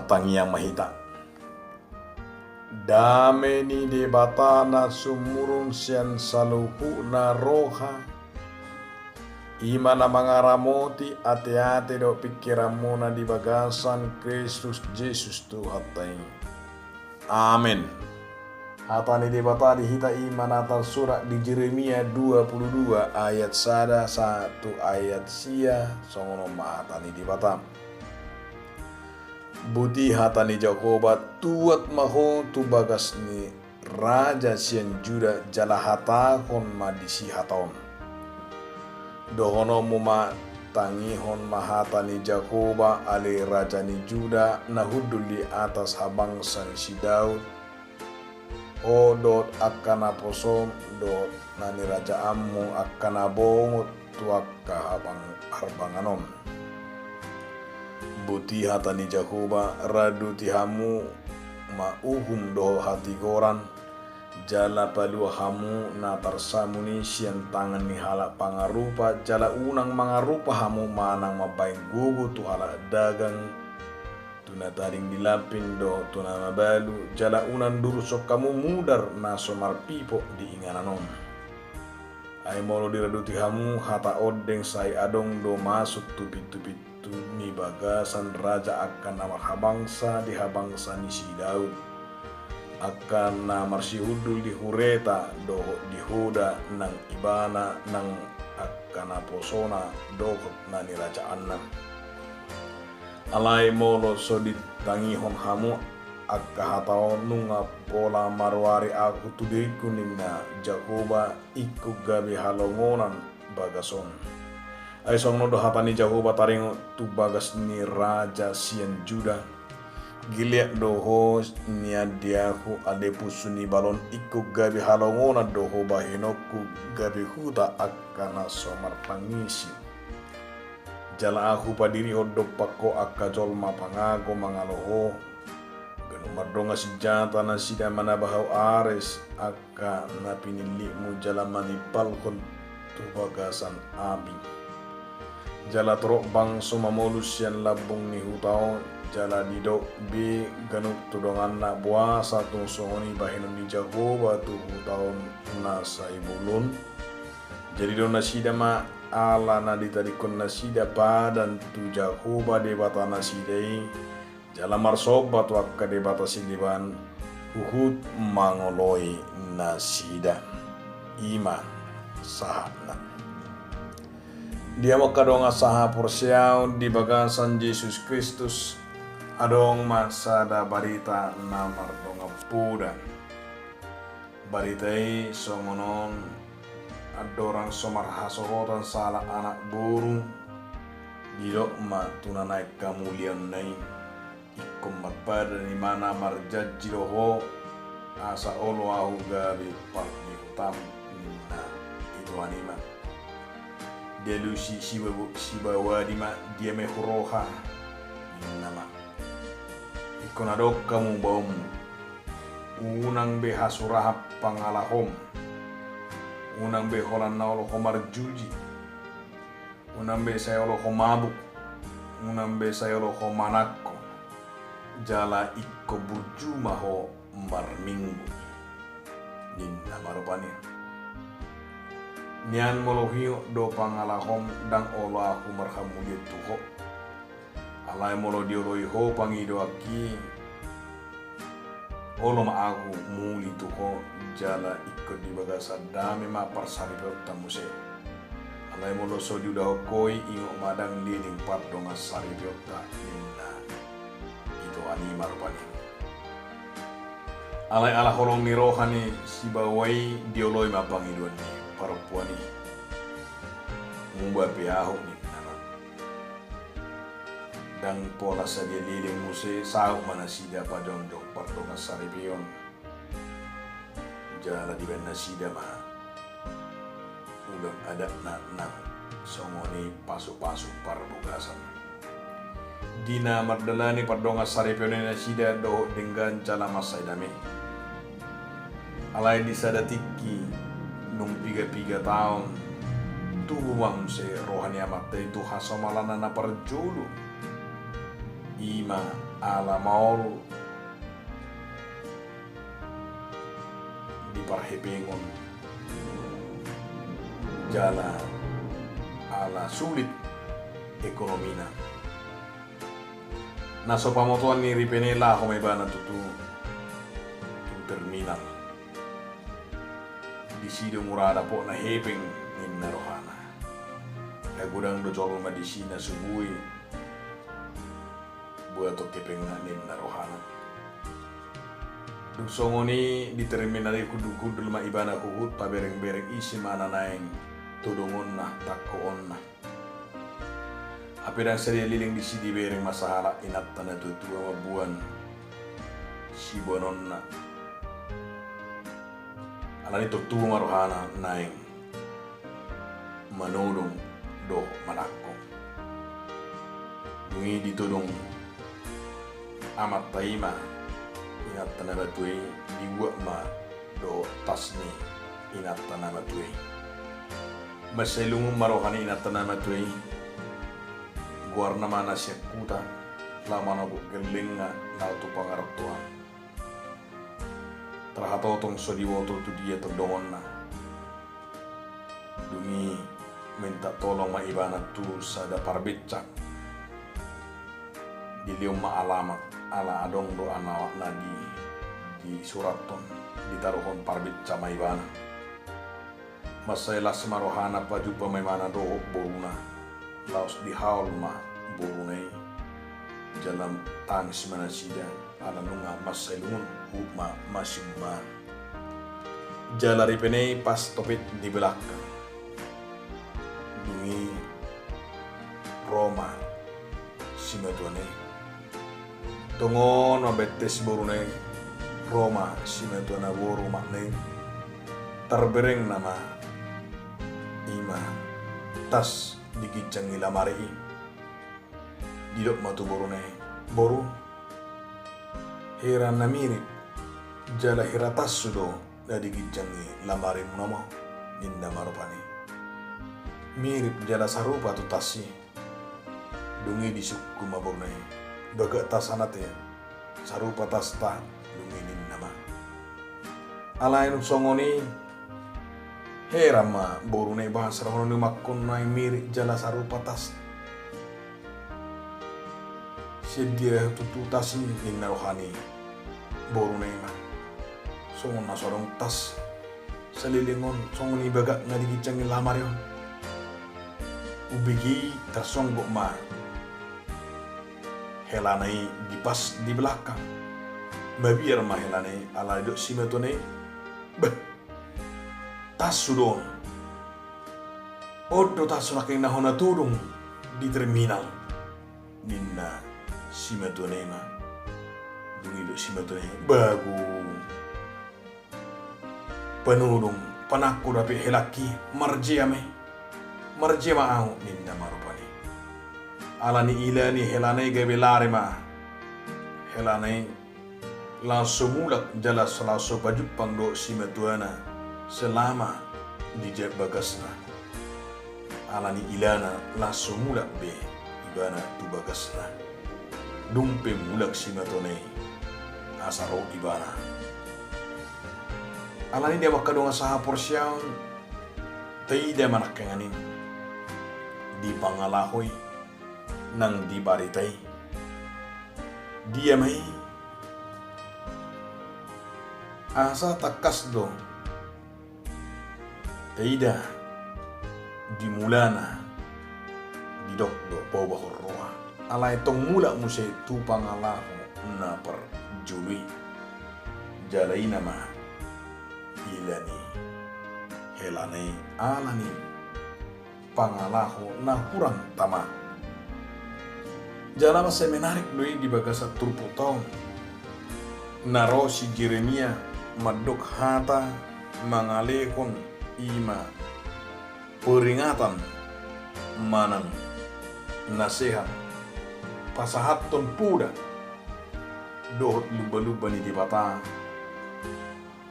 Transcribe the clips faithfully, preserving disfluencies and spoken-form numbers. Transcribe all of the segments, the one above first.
Tangiang ma hita. Dame ni Debata na sumurung sian saluhutna roha, i ma na mangaramoti ateate dohot pingkiranmuna di bagasan Kristus Jesus Tuhanta i. Amen. Hata ni Debata di hita i ma na tarsurat di Jeremia dua pulu dua ayat sada sahat tu ayat sia, songon on ma hata ni Debata. Boti hata ni Jahowa, tuat ma ho tu bagas ni raja sian Juda jala hatahon ma disi hata on. Dohononmu ma, tangihon ma hata ni Jahowa, ale raja ni Juda, na hundul di atas habangsa ni si Daud, ho dohot angka naposom dohot na nirajaanmu, angka na bongot tu angka habang-, harbangan on. Boti hata ni Jahowa, raduti hamu ma uhum dohot hatigoran, jala palua hamu na tarsamun i sian tangan ni halak pangarupa, jala unang mangarupa hamu manang mambahen gogo tu halak dagang, tu na tading di lampin dohot tu na mabalu, jala unang durusok hamu mudar na so marpipok di inganan on. Ai molo diraduti hamu hata ondeng, sai adong do masuk tu pintu-pintu ni bagasan raja angka na marhabangsa di habangsa ni si Daud, angka na marsihundul di hureta dohot di hoda nang ibana nang angka naposona dohot na nirajaanna. Alai molo so ditangihon hamu angka hata on, nunga pola maroari ahu tu diringku, ninna Jahowa, ingkon gabe halongonan bagas on. Ai songon on do hata ni Jahowa taringot tu bagas ni raja sian Juda. Giliat do ho nian di ahu, ale punsu ni balon, ingkon gabe halongonan do ho bahenonku, gabe huta angka na so martangisi. Jala ahu padirihon dompak ho angka jolma pangago mangalo ho. Ganup mardongan sinjata nasida manaba hau ares, angka na pinillitmu, jala manimpalhon tu bagasan api. Jala torop bangso mamolus sian lambung ni huta on, jala didok be ganup tu donganna, boasa tung songon i bahenon ni Jahowa tu huta on na sai bolon? Jadi do nasida ma ala na ditadingkon nasida padan tu Jahowa Debata nasida i, jala marsomba tu angka debata sileban, huhut mangoloi nasida. I ma sahatna. Di hamu angka dongan sahaporseaon di bagasan Jesus Kristus, adong ma sada barita na mardongan poda. Barita i songon on: Andorang so marhasohotan sahalak anak boru, didok ma tu na naeng hamuliaonna i: Ingkon marpadan ibana, marjanji do ho, asa olo ahu gabe parnihutam, ninna. Itoan i ma. Dialusi sibawa-, sibawadi ma: Dia ma i huroha? Ninna ma: Ingkon adong hamu baomu. Unang be hasurahan pangalahom. Unang be holan na olo ho marjuji. Unang be sai olo ho mabuk. Unang be sai olo ho manangko. Jala ingkon burju ma ho marminggu, ninna ma rupani. Nian molo huingot do pangalahom, ndang olo ahu marhamulian tu ho. Alai molo dioloi ho pangidoanki, olo ma ahu muli tu ho, jala ingkon di bagasan dame ma parsaripeonta muse. Alai molo so diulahon ho i, ingot ma, ndang leleng pardongan saripeonta, ninna. Itoan i ma rupani. Alai ala holong ni roha ni sibawa i, dioloi ma pangidoan ni parompuan i. Muba pe ahu, ninna ma. Ndang pola sadia leleng muse, saut ma nasida pajongjong pardongan saripeon. Jala dibaen nasida ma ulaon adatna nang songon i pasupasu parbogasan. Di na mardalani pardongan saripeon i nasida dohot denggan jala mansai dame. Alai di sada tingki, nung pigapiga taon, tubu ma muse roha ni amanta i tu hasomalanna na parjolo. I ma ala maol di parhepengon jala ala sulit ekonomina. Na so pamotoan ni Ripene laho ma ibana tutu tu terminal. Disi do mura dapotna hepeng ninna rohana. Ai godang do jolma disi na so boi buat hepengna ninna rohana. Dung songon i di terminal i hundul-hundul ma ibana huhut pabereng-bereng ise ma na naeng todongonna tangkoonna. Hape ndang sadia leleng disi dibereng ma sahalak inanta na tua-tua mamboan siboanonna. Alani tontu ma rohana naeng manodong dohot manangko. Dung i ditodong amanta i ma inanta na matua i, dibuat ma dohot tas ni inanta na matua i. Mansai lungun ma roha ni inanta na matua i, goarna ma na sian huta, laho manogot gellengna na tu pangarantoan. Tarhatotong so diboto tu dia tondongonna. Dung i minta tolong ma ibana tu sada parbenca. Dilehon ma alamat, ala adong do alamatna di, disurathon, ditaruhon parbenca ma ibana. Mansai las ma rohana pajumpa ma ibana dohot boruna. Laos dihaol ma boruna i. Jala tangis ma nasida ala nunga mansai lungun, huhut ma masiummaan. Jala Ripene i pas topet di belakang. Dung i ro ma simatuana i. Tongon mambaen tas boruna i, ro ma simatuana boru makna i. Tarberengna ma i ma tas di ginjang ni lamari i. Didok ma tu boruna i, "Boru, hera na mirip jala hera tassu do na di ginjang ni lamarimuna on," ninna ma rupani. Mirip jala sarupa tu tas i. Dung i disungkun ma boruna i, "Bagak tas, ate, sarupa tasta," dung i ninna ma. Alai dung songon i, heran ma boruna i, boasa dohonon ni umangkon na i mirip jala sarupa tas. Sian dia tutu tas i, ninna roha ni boruna i ma. Songon na so adong tas saleleng on, songon i bagak na di ginjang ni lamari on. Umbege i tarsonggot ma helana i di pas di belakang. Mabiar ma helana i ala didok simatuana i, "Bah, tassu do on. On do tassu nangkin na hona todong di terminal," ninna simatuana i ma. Dung i didok simatuana i, "Bagu. Panodong, panangko dope helangki, marjea ma i. Marjea ma ahu," ninna ma rupani. Alani i ilani helana i gabe lari ma helana i, laos so mulak jala laos so pajumpang dohot simatuana selama di bagasna. Alani ilana laos so mulak be ibana tu bagasna. Dung pe mulak simatuana i asa ro ibana. Alani dia mangkadongan sahaporseaon, taida ma nangkiningan i di pangalaho i nang di barita i. Dia ma i asa tangkas do taida di mulana didok do paubahon roha. Alai tong mulak muse tu pangalaho na parjolo i. Jala i nama ila ni helana i alani pangalaho na hurang tama. Jala mansai menarik do i di bagasan turpukta on. Na ro si Jeremia mandok hata mangalehon i ma peringatan manang nasehat pasahathon poda dohot lumba-lumba ni Debata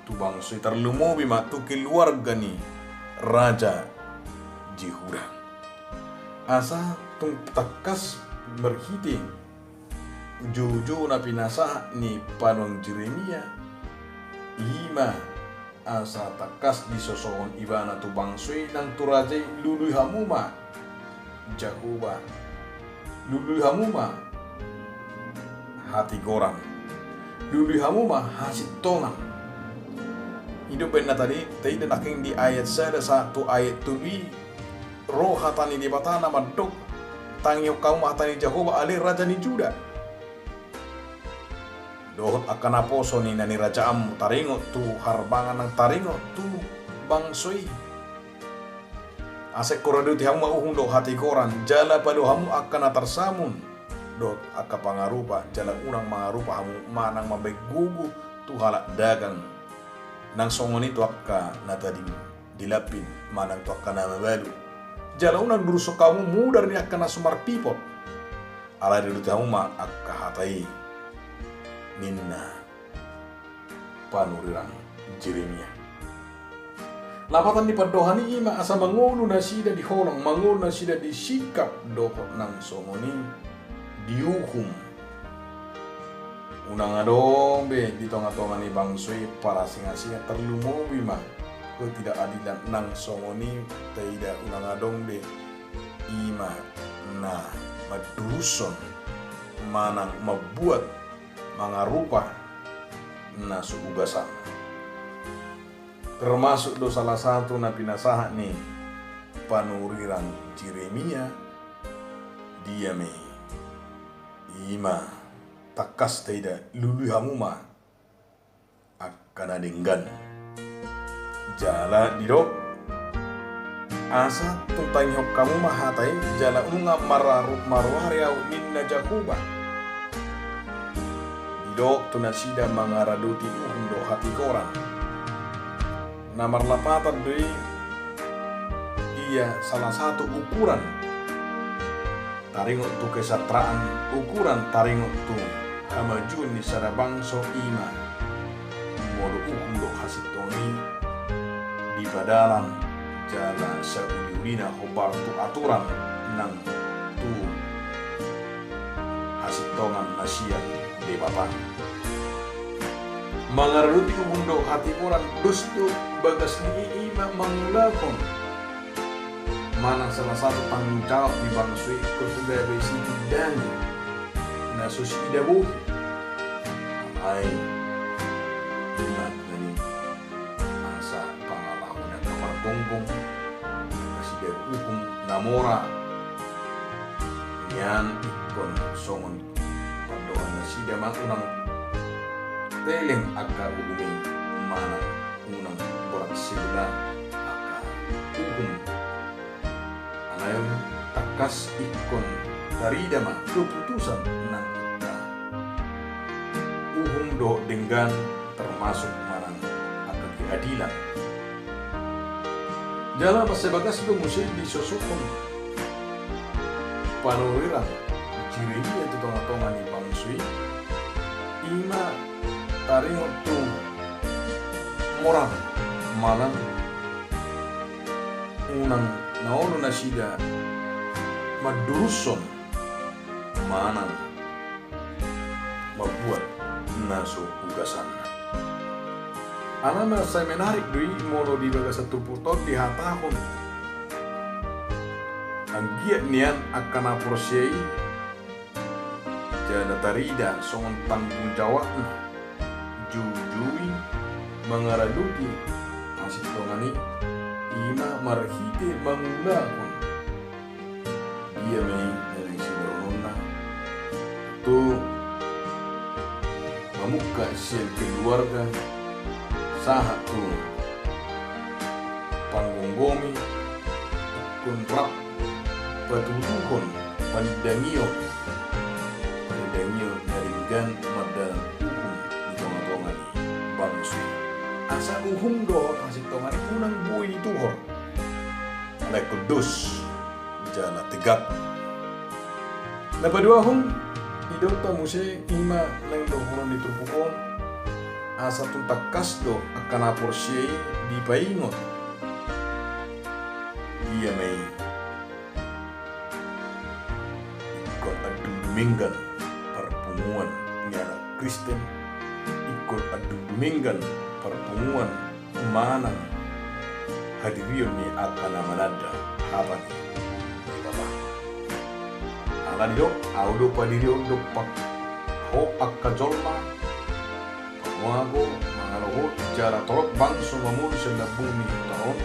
tu bangso i, tarlumobi ma tu keluarga ni Raja Jehuda. Asa tung tangkas marhite joujou na pinasahat ni panurirang Jeremia, i ma asa tangkas disosokon ibana tu bangso i nang tu raja i, lului hamu ma Jahowa, lului hamu ma hatigoran, lului hamu ma hasintongan. I do umbahen na tadi taida nangkin di ayat sada sahat tu ayat tolu i, ro hata ni Debata na mandok, tangihon hamu ma hata ni Jahowa ale raja ni Juda. Dohot angka naposo ni na nirajaanmu, taringot tu harbangan nang taringot tu bangso i. Asa ingkon radoti hamu ma uhum dohot hatigoran, jala pado hamu angka na tarsamun dohot angka pangarupa, jala unang mangarupa hamu manang mambahen gogo tu halak dagang nang songon i tu angka na tading di lampin manang tu angka na mabalu. Jala unang durushon hamu mudar ni angka na so marpipot. Alai radoti hamu ma angka hata i, ninna panurirang Jeremia. Lapatan ni pandohan i i ma asa mangolu nasida di holong, mangolu nasida di sikap dohot nang songon i di uhum. Unang adong be di tongatonga ni bangso i parasingasingan, tarlumobi ma ketidakadilan nang songon i taida unang adong be i ma na mandurushon manang mambuat mangarupa na so ugasan. Termasuk do salah satu na pinasahat ni panurirang Jeremia, dia ma i, i ma tangkas taida lului hamu ma angka na denggan. Jala didok, asa tung tangihon hamu ma hata i, jala unang mararu-, maruari ahu ninna Jahowa. Didok tu nasida mangaradoti uhum dohot hatigoran. Na marlapatan do i, ia salah satu ukuran taringot tu kesejahteraan, ukuran taringot tu hamajuon ni sada bangso i ma molo uhum dohot hasintongan i dipadalan jala sauliulina hombar tu aturan nang tu hasintongan na sian Debata. Mangaradoti uhum dohot hatigoran, dos do bagas ni i i ma mangulahon manang salah satu tanggung jawab ni bangso i, ingkon gabe sitindangi na so siida bohi. Ai, i ma nangkin asa pangalaho ni angka pargonggong, angka sidabuhon na mora, nian ingkon songon pandohan nasida ma unang teleng angka uhum i manang unang borat sebelah angka uhum. Alai tangkas ingkon tarida ma keputusan nang angka uhum dohot denggan, termasuk manang angka keadilan. Jala mansai bagas do muse disosokhon panurirang Jeremia tu tongatonga ni bangso i, i ma taringot tu moral manang unang na olo nasida mandurushon manang mambuat na so ugasanna. Alana sai menarik do i molo di bagasan turpuk on dihatahon anggiat nian angka na porsea i jala tarida songon tanggung jawabna joujou i mangaradoti hasintongan i, i ma marhite mangulahon dia ma i na naeng sidohononna tu mamungka sian keluarga sahat tu panggomgomi, ingkon rap patuduhon panindangion, panindangion na denggan mardalan uhum di tongatonga ni bangso i. Asa uhum dohot hasintongan i unang boi dituhor. Alai ingkon dos jala tegak. Na paduahon, didok hita muse i ma naeng dohonon ni turpuk on, asa tung tangkas do angka na porsea i dipaingot dia ma i ingkon andung dumenggan parpunguan Kristen, ingkon andung dumenggan parpunguan manang hadirion ni angka na mananda hata ni Debata. Alani do, ahu do padirihon dompak ho angka jolma, pamuhahon ho, mangalo ho, jala torop bangso mamolus sian lambung ni huta on.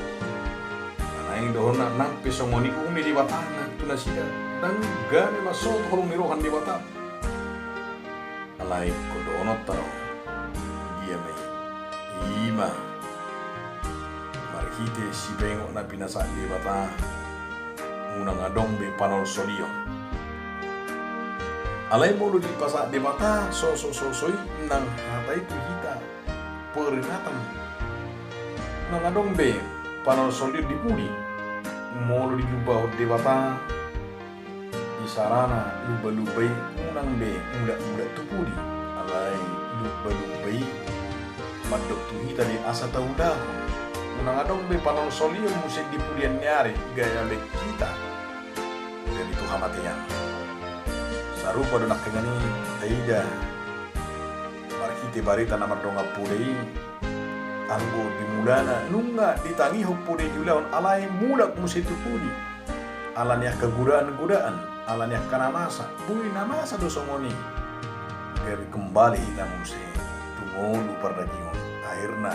Naeng dohononna nang pe songon i uhum ni Debata nang tu nasida, ndang gabe mansai holong ni roha ni Debata. Alai ingkon dohononta do, dia ma i? I ma marhite sipaingot na pinasahat Debata, unang adong be panolsolion. Alai molo dipasahat Debata so so so so i nang hata i tu hita, peringatan, unang adong be panolsolion di pudi. Molo dilumbahon Debata, isarana lumba-lumba i unang be mulak-mulak tu pudi. Alai lumba-lumba i mandok tu hita do i asa taulahon. Unang adong be panolsolion muse di pudian ni ari, gabe hita gabe tu hamatean. Sarupa do nangkiningan i taida marhite barita na mardongan poda i, anggo di mulana nunga ditangihon poda i diulahon, alai mulak muse tu pudi. Alani angka godaan-godaan, alani angka na masa, boi na masa do songon i. Gabe kembali hita muse tu ngolu pardagingon. Akhirna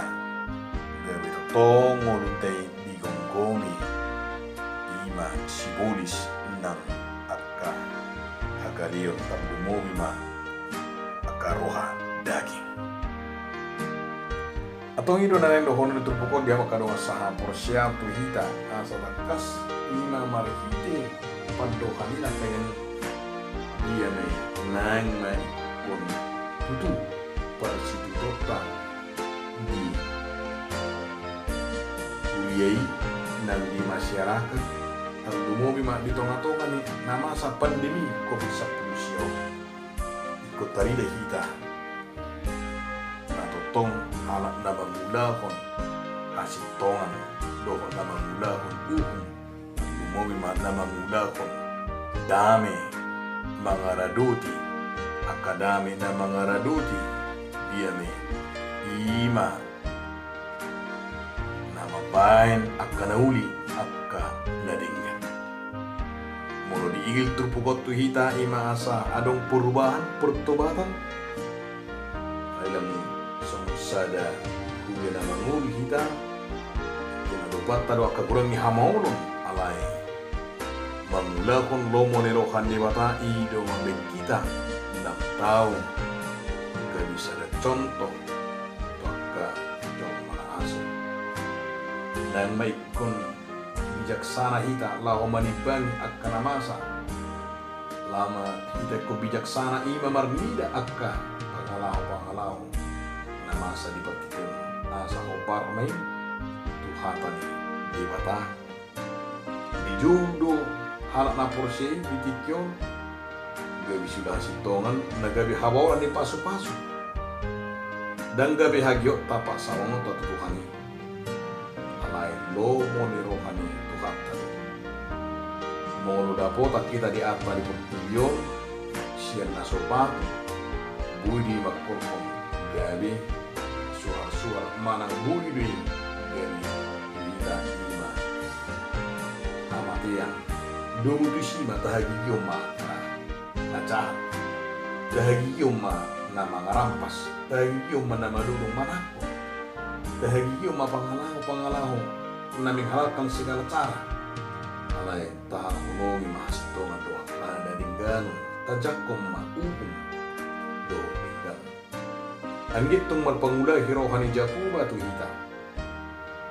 gabe tongtong ngolunta i digomgomi, i ma sibolis nang angka hagaleon, tarlumobi ma angka roha daging. Antong i do na naeng dohonon ni turpuk on di hamu angka dongan sahaporseaon tu hita, asa tangkas i ma marhite pandohan i nangkiningan i, dia ma i, naeng ma ingkon tutu parsitutuonta di huria i nang di masyarakat, tarlumobi ma di tonga-tonga ni na masa pandemi covid sampulu sia on. Ingkon tarida hita na tongtong halak na mangulahon hasintongan dohot na mangulahon uhum, tarlumobi ma na mangulahon dame mangaradoti, angka dame na mangaradoti, dia ma i, i ma na mambaen angka na uli, angka na denggan. Molo diigil turpuk on tu hita, i ma asa adong perubahan, pertobatan. Ai lam songon sada huria na mangolu hita, tu na dapot do angka godang ni hamaolon, alai mangulahon lomo ni roha ni Debata i do mambaen hita nang tau gabe sada contoh tu angka jolma na asing. Naeng ma ingkon bijaksana hita laho manimbangi angka na masa. Laho ma hita ingkon bijaksana, i ma marnida angka pangalaho-pangalaho na masa di partingkian on, asa hombar ma i tu hata ni Debata. Dijou do halak na porsea i di tingki on, gabe suda hasintongan na gabe habaoran ni pasu-pasu. Ndang gabe hagiotta, pasaoranta tu Tuhan i. Alai lomo ni roha ni Tuhanta do. Molo dapotan hita di arta di portibi on sian na so patut, boi do i mangkorhon gabe suhar-suhar manang boi do i gabe tu hita i ma hamatean. Domu tusi ma tahagigihon ma angka na jahat, tahagigihon ma na mangarampas, tahagigihon ma na malolong manangkok, tahagigihon ma pangalaho-pangalaho na menghalalkan segala cara. Alai tahaholongi ma hasintongan dohot na denggan, tajangkon ma uhum dohot denggan. Anggiat tung marpangulahi roha ni Jahowa tu hita.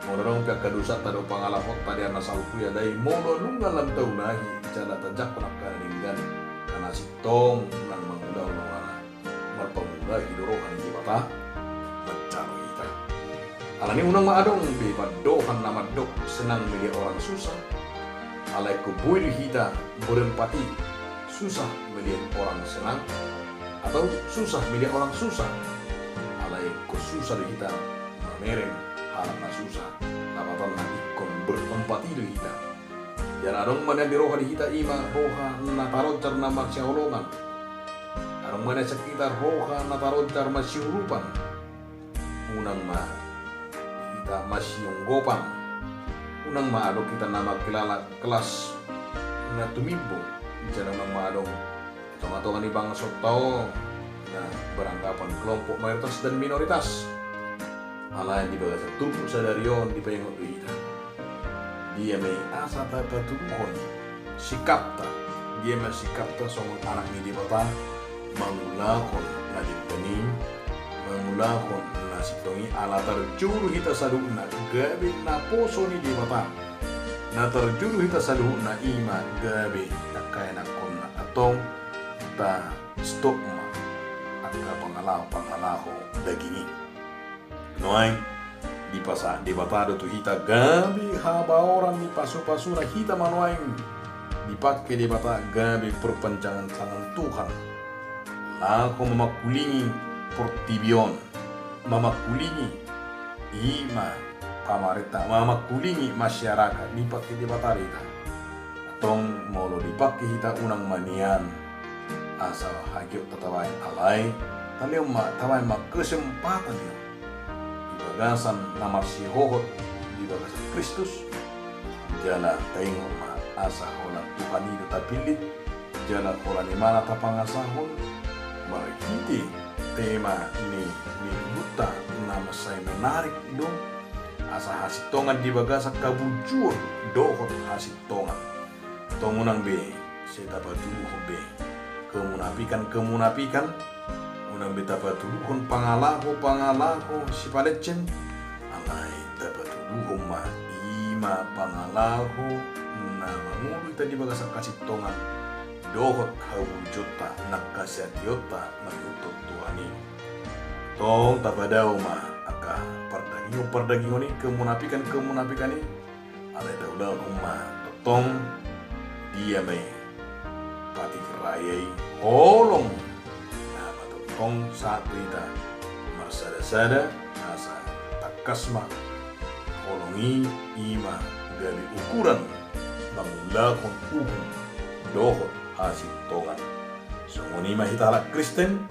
Molo adong pe angka dosanta dohot pangalahonta di ari na salpu i, alai molo nunga lam taulahi jala tajangkon angka na denggan, na sintong nang mangulahon rohana, marpangulahi do roha ni Debata manjalo hita. Alani unang ma adong be pandohan na mandok senang melihat orang susah. Alai ingkon boi do hita berempati, susah melihat orang senang atau susah melihat orang susah. Alai ingkon susah do hita mamereng halak na susah, lapatanna ingkon berempati do hita. Jala adong ma nian di roha di hita, i ma roha na taronjar na marsihaholongan. Adong ma na sian hita roha na taronjar masiurupan. Unang ma hita masionggopan. Unang ma adong hita na mangkilala kelas na tumimbo. Jala unang ma adong di tonga-tonga ni bangsonta on na beranggapan kelompok mayoritas dan minoritas. Alai di bagasan turpuk sadari on dipaingot do hita. Dia ma i asa tapatuduhon sikapta, dia ma sikapta songon anak ni Debata, mangulahon na denggan i, mangulahon na sintong i, ala tarjou do hita saluhutna gabe naposo ni Debata. Na tarjou do hita saluhutna i ma gabe angka ianakhonna. Antong ta stop ma angka pangalaho-pangalaho daging i. Nuaeng dipasahat Debata do tu hita gabe habaoran ni pasu-pasuna hita ma nuaeng dipangke Debata gabe perpanjangan tangan Tuhan. Laho mamangkulingi portibi on, mamangkulingi i ma pamarenta, mamangkulingi masyarakat, dipangke Debata do hita. Antong molo dipangke hita unang ma nian asa hagiot tabaen, alai talehon ma, tabaen ma kesempatan i di bagasan na marsihohot di bagasan Kristus. Jala taingot ma asa holan Tuhan i do tapillit, jala holan i ma na tapangasahon marhite tema ni, ni minggunta na mansai menarik do, asa hasintongan di bagasan haburjuon dohot hasintongan. Antong unang be sai tapatuduhon be kemunafikan-kemunafikan, unang be tapatuduhon pangalaho-pangalaho sipalenceng, alai tapatuduhon ma i ma pangalaho na mangolu hita di bagasan hasintongan dohot haburjuonta, na hasehationta na dihuthon Tuhan i. Antong tapadao ma angka pardagingon-pardagingon i, kemunafikan-kemunafikan i, alai taulahon ma tongtong dia ma i patik raya i, holong na ma tongtong sahat tu hita marsada-sada, asa tangkas ma holong i, i ma gabe ukuran mangulahon uhum dohot hasintongan. Songon i ma hita halak Kristen,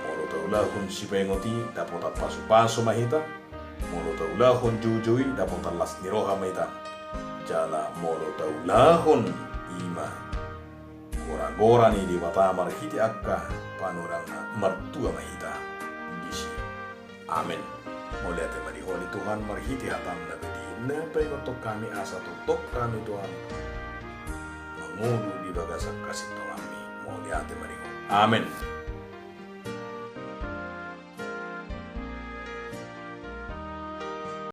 molo taulahon sipaingot i dapotan pasu-pasu ma hita, molo taulahon joujou i dapotan las ni roha ma hita. Jala molo taulahon i ma gora-gora ni Debata marhite angka panurirangna, martua ma hita disi. Amen. Mauliate ma di Ho ale Tuhan marhite hataM na badia na paingothon hami asa tongtong hami Tuhan mangolu di bagasan hasintonganMi. Mauliate ma di Ho. Amen.